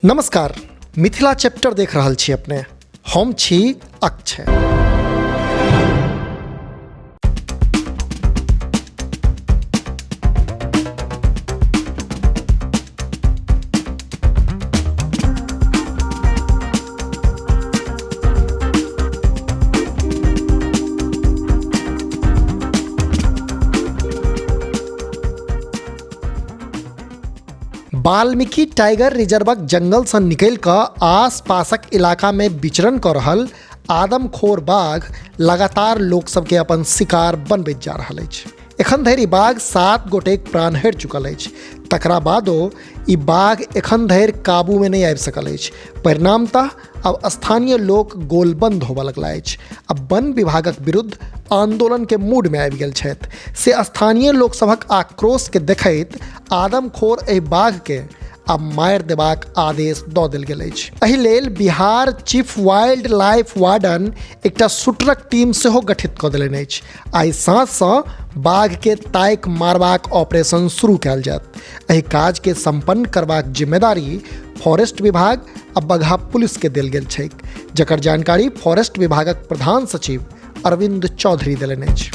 नमस्कार, मिथिला चैप्टर देख रहल छी अपने। हम छी अक्षय। वाल्मीकि टाइगर रिजर्वक जंगलसँ निकलि कऽ आसपासक इलाकामे विचरण कऽ रहल आदमखोर बाघ लगातार लोकसभके अपन शिकार बनबैत जा रहल अछि। एखन धरि ई बाघ 7 गोटेक प्राण हरि चुकल अछि। तकरा बादो ई बाघ एखन धरि काबूमे नहि आबि सकल अछि। परिणामतः अब स्थानीय लोक गोलबंद होबऽ लगला अछि आ वन विभागक विरुद्ध आंदोलन के मूड में आबि गेल छथि। से स्थानीय लोकसभक आक्रोश के देखैत आदमखोर एहि बाघ के आब मारि देबाक आदेश दऽ देल गेल अछि। एहि लेल Bihar chief wild life warden एकटा शूटरक टीम सेहो गठित कऽ देलनि अछि। आइ साँझसँ बाघ के ताकि मारबाक ऑपरेशन शुरू कयल जायत। एहि काज के संपन्न करबाक जिम्मेदारी फॉरेस्ट विभाग आ बगहा पुलिस के देल गेल छैक, जकर जानकारी फॉरेस्ट विभागक प्रधान सचिव अरविंद चौधरी देलनि अछि।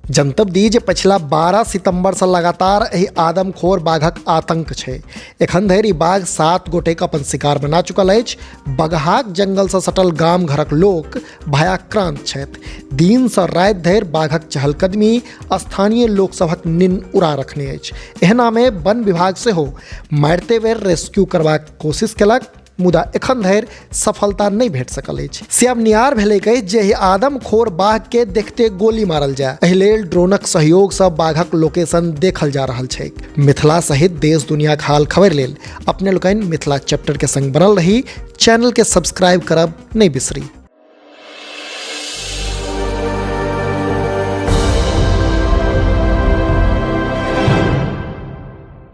जनतब दी जे पछिला 12 सितंबर से लगातार एहि आदमखोर बाघक आतंक छै। एखन धरि ई बाघ 7 गोटेक अपन शिकार बना चुकल अछि। बगहाक जंगल से सटल गाम घरक लोक भयाक्रांत छथि। दिन से राति धरि बाघक चहलकदमी स्थानीय लोकसभक निन्न उड़ा रखने अछि। एहना में वन विभाग सेहो मारिते बेर रेस्क्यू करबाक कोशिश केलक, मुदा एखन धरि सफलता नहि भेट सकल अछि। से आब नियार भेलैक अछि जे एहि आदमखोर बाघ के देखते गोली मारल जाय। एहि लेल ड्रोनक सहयोग सँ बाघक लोकेशन देखल जा रहल छैक। मिथिला सहित देश दुनियाक हाल खबर लेल अपने लोकनि मिथिला चैप्टर के संग बनल रही। चैनल के सब्सक्राइब करब नहि बिसरी।